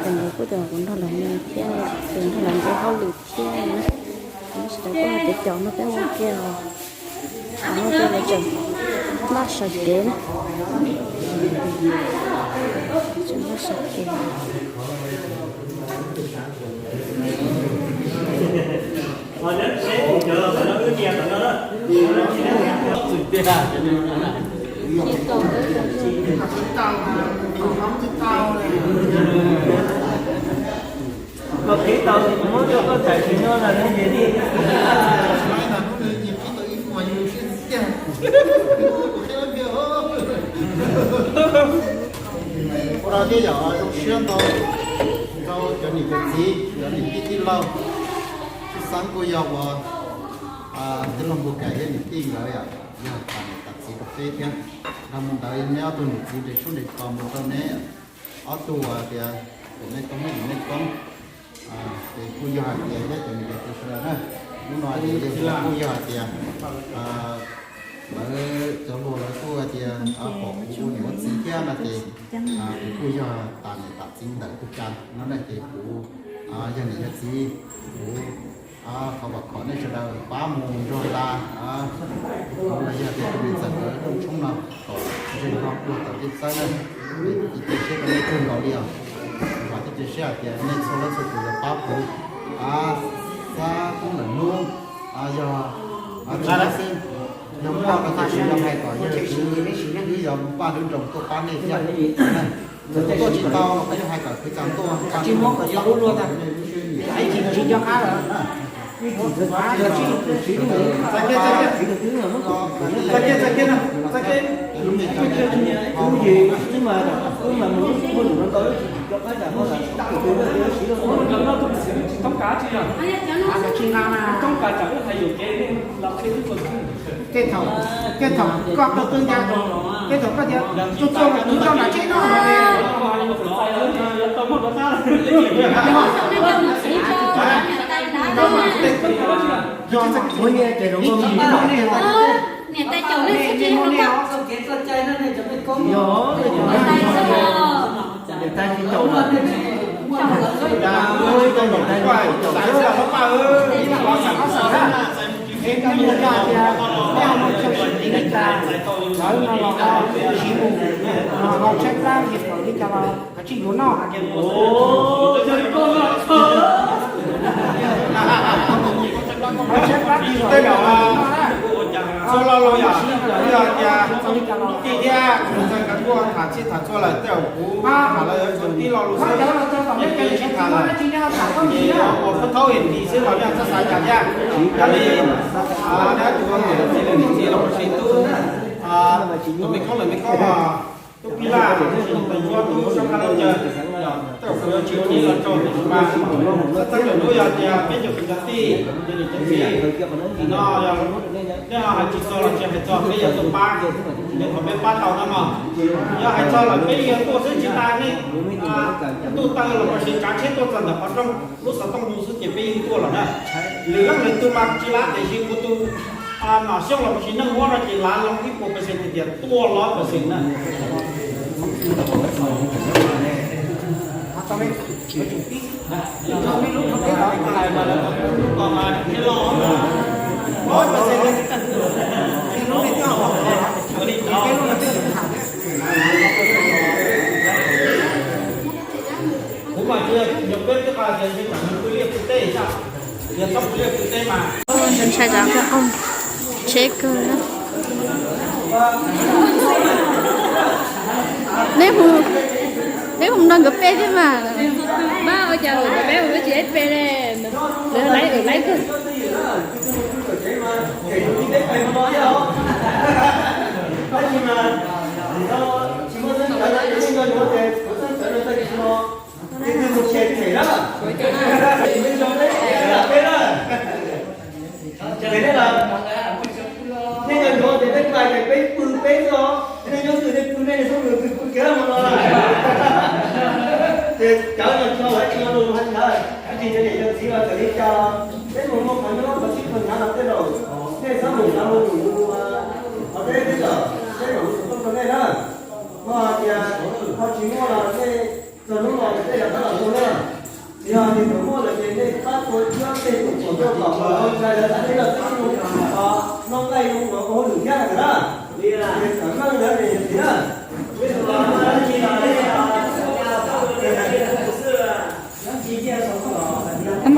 Kuv kuj tias kuv nrog lawv mus thiab, kuv nrog lawv mus ua hauj lwm thiab na. Kuv sawv daws kuj hais tias caum no peb ua ke os. Qhov no ces lawv tseem noj sawv kev na. Tseem noj sawv kev. Koj qhib tau, muab rau koj txais tsis nyob no ne. Ua rau thiab yog zoo siab ntau rau cov niam cov txiv, cov niam tij tij laug, tshwj xeeb kuj yog uas tij laug Npus Kaim thiab niam tij nkawd yom, yog tas niam tas txiv rau peb thiab. Dhau mus ntawd neb ob tug niam txiv nres tshuaj nres kos mus rau neb ob tug uas tias tus nej koob tus nej koob. Ces kuj yog hais tias thiab cov niam cov txiv sawv daws na, hnub no ces yawg kuj yog hais tias lawv cov hluas lawv kuj hais tias pom kuv ua niam ua txiv thiab no ces kuv kuj yog tas niam tas txiv ntawm tus cas no na ces kuv yog niam yog txiv, kuv thov vam khom nej sawv daws pab mus nrog tas, kuv los yog tias tus me txawm nkawd rooj tshoob no kom ntseeg no ua tawm tej txawb na. Ces cia siab rau nej kawg nkaus li os. Vam thiab cia siab hais tias nej txhua leej txhua tus yuav pab kuv xab koob lawm hnub, yog tsis pab xwb, yog muaj no ces kuv yuav hais kom yawg kwv wb yuav npaj lub nroos tuaj pab nej thiab. Txawm tuaj tsis tau los kuv yeej hais kom kwv cov tuaj pab nej lub siab nyiam. Tej thaum, tej thaum koj tuaj tuaj ncaj, tej thaum koj tias tuaj tuaj mas kuv coj nram tsheb no. Niam tais caum nej xwb ces nej muaj nej os. Niam tais tsis caum. Niam tais caum xwb. Es nej mus cog tias nej ho mus cog sib tim li cas, lawv no los ho siv mus, los tshaib plab nqhis plaws li cas los kav tsij yuav noj. Tshaib plab nqhis plaws li cas los noj na. Txhua lo lus yog, yog tias tij thiab kuv ntxhais nkawd tuaj tham txhij tham txhua lawm tej zaum kuv tham los yuav txog tib lo lus xwb. Yeej kev tsis tham lawm, ces uas pub thaub es tis xwb los nej txhob xav cas thiab. Yog li nej tus ua niam txiv los niam txiv los sis tub, tus me koob lawm me koob los tub Pib Laj, tub Sab Qab Laj Caw, tej zaum kuv yuav tsis ua li los tsaug tab sis mas txheej txheej lub yog tias peb cov kwv cov tij, cov niam cov txiv, no nej ho hais tsis txog los tsis hais txog peb yuav tuaj pab, ces qhov peb pab tau no mog. Yog hais txog lawm peb yeej yuav tuaj xwb tsis tas nej ntuj taw los sis tsav tsheb tuaj txog ntawm qhov rooj lub xov tooj hu xwb ces peb yeej tuaj lawm na. Lwm leej lwm tus mas tsis lav tiam sis kuv tus nom xyooj los sis neej huab no ces lav loo ib puas percent tias tuaj lawm percent na. Kuv mas tsis yog peb twb qa tias tsis kam pw liaj pw teb, yog txhob pw liaj pw teb mas. Ntshai tsam koj oj tsheb kawg na. Neb mus, neb mus nrog nkawd peb thiab mas. Pab ua cas nkawd peb mus peb tsis ib pe le. Lawv laiv laiv kawg. Ces nej los, nej cov hluas ces peb pais ces peb pw peb xwb os, nej nyob twg nej pw nej, nej txhob mus twg pw kiag no los. Ces cawv no tsis tau lawv tsis tau lus hais ntawd, ib tsis cov niam cov txiv los txawm li cas los peb mus muaj qhov nyob qhov txhij qhov hnyav los tej zaum nej txhob mus xav mus mus qhov teb tej zaum peb mam mus xov tooj rau nej na. Ho hais tias ho tsis muaj los nej txog hnub no ces tej zaum rov los rau nej. Koj muab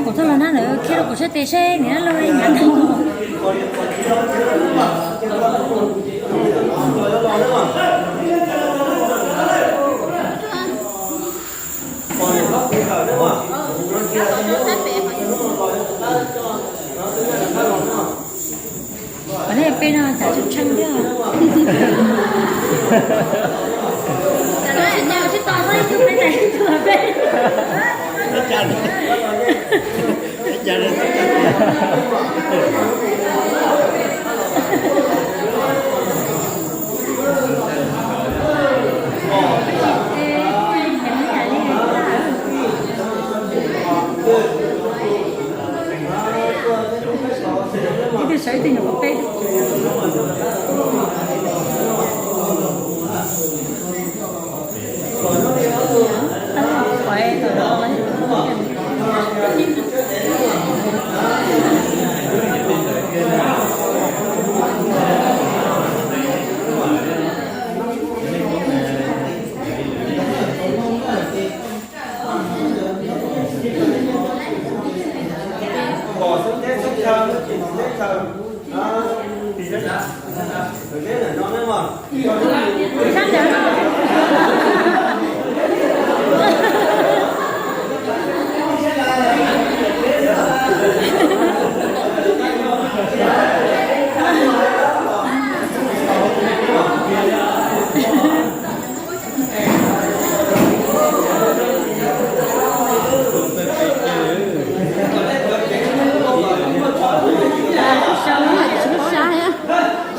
kuv txoj los na, lawv qhia rau kuv sab tes seb niam loj nyav tau. Qhov nej peb no cas tshee tshee thiab. Ib tug sawv ib tug nyuam qhuav peb.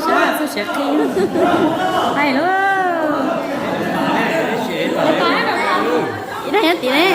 Sab, sab txoj siav qhi. Pais lauj. Ib dag nyob tid ne.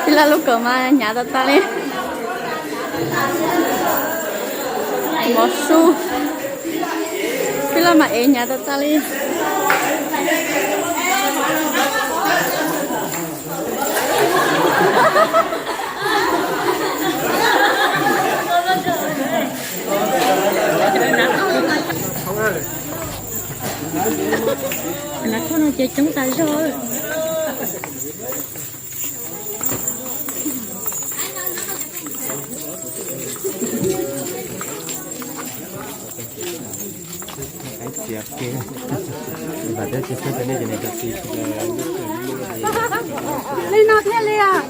Tij Laj lub kawm mas hnyav tag tag li. Mov su. Tij Laj mas ev hnyav tag tag li. Nav thauj no ces coob tas zog. Li no thiaj li os.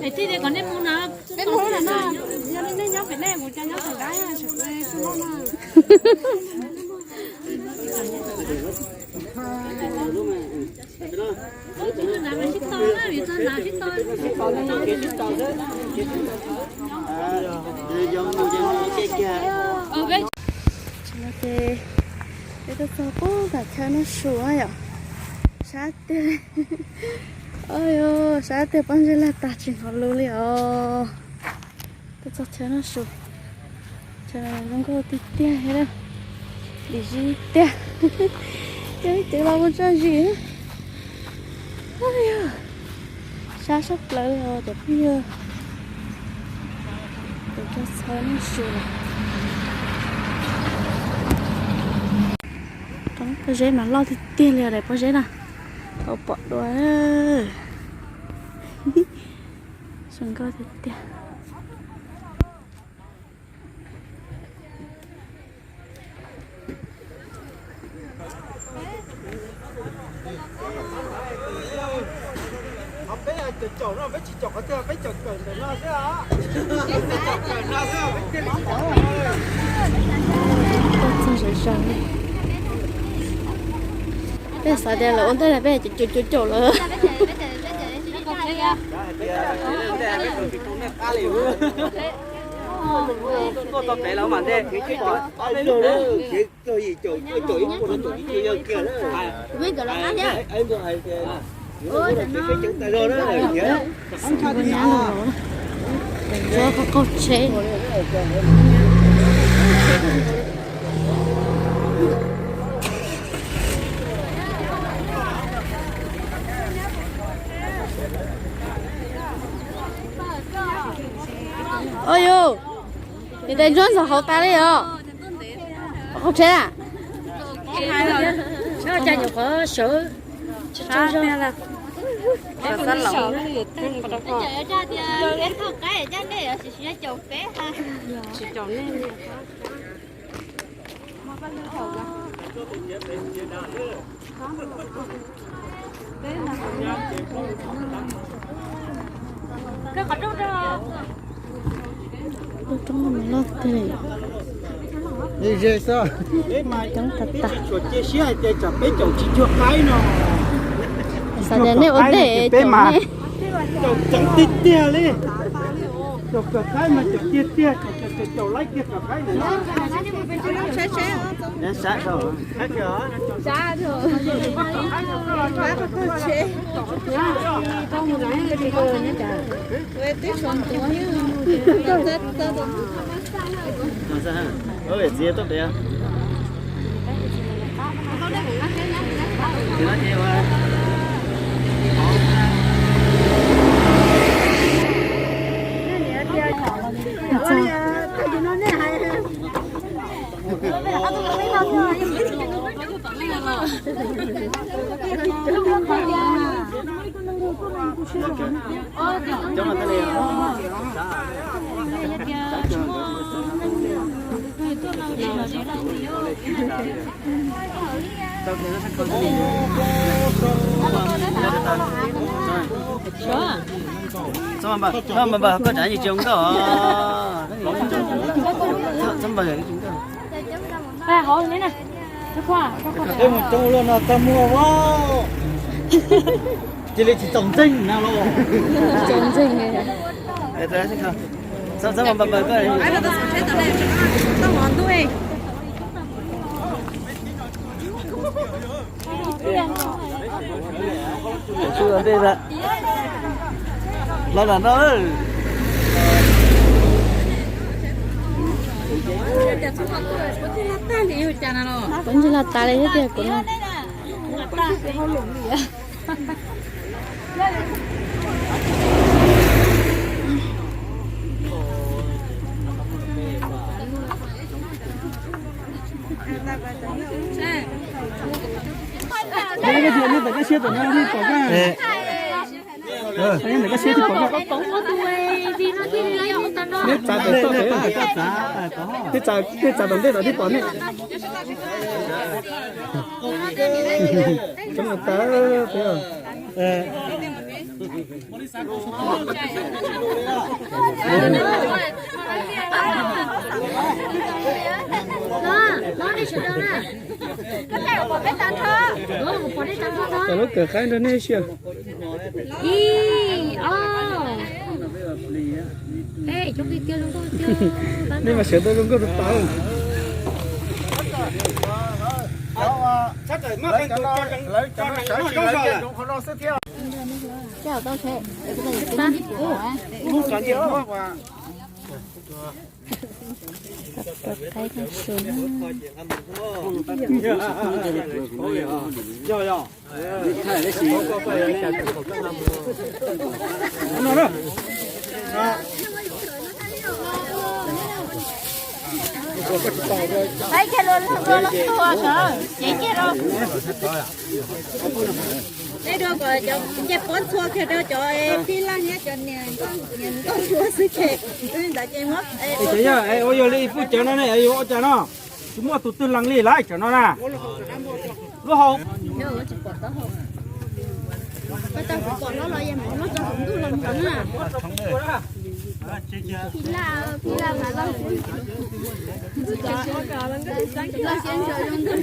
Es tij li kom nej mus no, nej mus no, yog li nej nyob pem nej, kuv cov nyob tom qab, no. Ces peb tuaj txog pem tom chaw noj su na yom. Sab tiag. Sab tiag, pob ntseg laj tag tsis hnov lus li os. Tuaj txog chaw noj su. Chaw zoo nkauj tiag tiag li. Dim zis tiag. Yog ib cev los mus tso zis. Sab sab plaws li os cov phooj ywg. Tus tso txhawb noj su. Pob zeb mas loj tiag tiag li os, daim pob zeb na. Tau pom dua. Zoo nkauj tiag tiag. Peb caum caum no, peb tsis caum qhov twg, peb caum kawm ntawm no xwb. Peb caum kawm no xwb, peb thiaj li caum. Peb xav tias lawv ua ntej na, peb caum caum caum lawm. Tuaj txog pem lawm mas ntej. Ua nyab los, txog qhov qaug tsheb. Ua yus, niam tais ntsuab ntxov hauv tas li os. Qaug tsheb a? Cas nyuam qhuav sawv. Lub roob no loj tiag li. Coob tas tas. Tsis tshua cia siab hais tias tsam peb caum tsis cuag qaib no. Xav tias nej ua ntej peb mas caum tseev tiag tiag li. Caum kawm qaib mas caum tiag tiag, caum caum caum laib kiag kawm qaib na. Txiv tuaj pem. Txhob npam, koj tseem tsis zoo nkauj. Txhob npam, tsis nkauj. Peb mus coob luaj no tag muag as. Cia li tsis txaus ntseeg na los. Txaus ntseeg. Txhob npam npam koj. Los nram no. Kuv ntsis los tas li thiab tiag kuv no. Neb txav tom toj pem, neb txav tom ntej tom tib pom nej. Cov no tas peb. Lub kawm qaib nrog nej sia. Ib, ob. Nej mas sawv tau zoo nkauj tau tau. Nce pob ntxhua kiag rau cov phij laj thiab cov niam nkauj suav xwb ces ntawd ces muab. Cov yog ua yog li ib pub cov no ne, yuav ua cas no? Tsis muaj tus twg lees li lawm cov no na. Lub hau. Peb tau kuv pom loj los yog mus loj tso hauv ntuj los mus na. Phi laj, phi laj mas loj, loj siab ntshua zoo ntuj.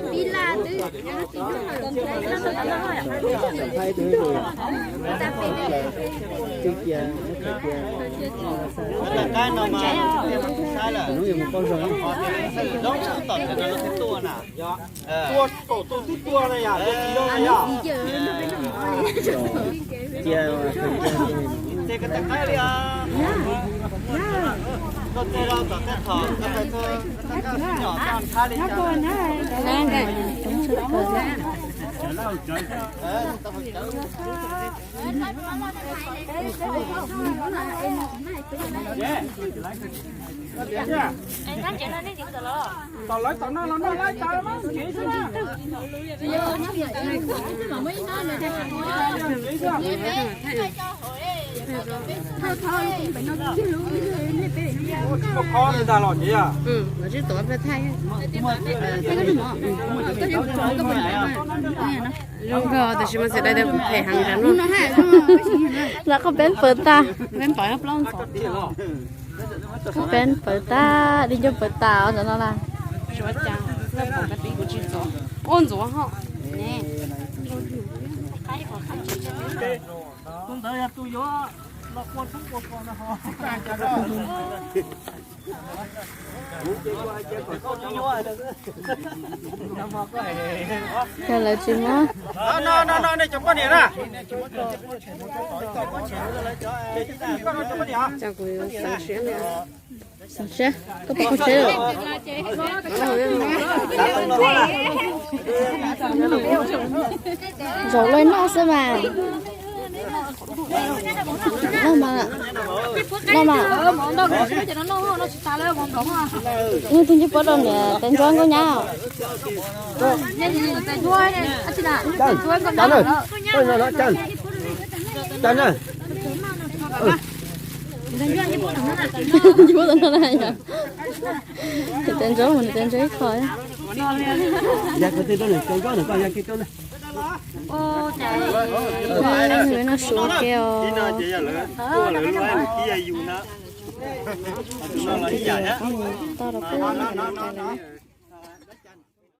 Phi laj twb Tua tom tus twb tua na yom, tua tsis tau na yom. Ces koj tau qaib li os. Koj tej rau tom tej thaum koj tau sib nyom toj nthab li cas. Tom lawv tom no los noj laib tas mas kev xwb na. Tsis muaj khob li ntag los ces. Zoo nkauj tiam sis mas txiv dais tias phem heev. Lam qhov peb pawv tas, peb pawv tas, li nco pawv tas os no na. Ua ntxuav ho. Tus ntawd yog tus yuav los qua tshoob qua kos no ho. Yog lawv tsis muab. No no no, nej cov poj niam na. Xav seb koj puas kho tsheb lawm. Zaum lawm noj xwb mas. Noj mas, noj mas. Yeej tus ntsej muag rau niam tais ntsuab nkauj nyab. Niam tais ntsuab mus niam tais ntsuab ib qho. Noj su ua ke os. Toj rau peb niam tais lawm na.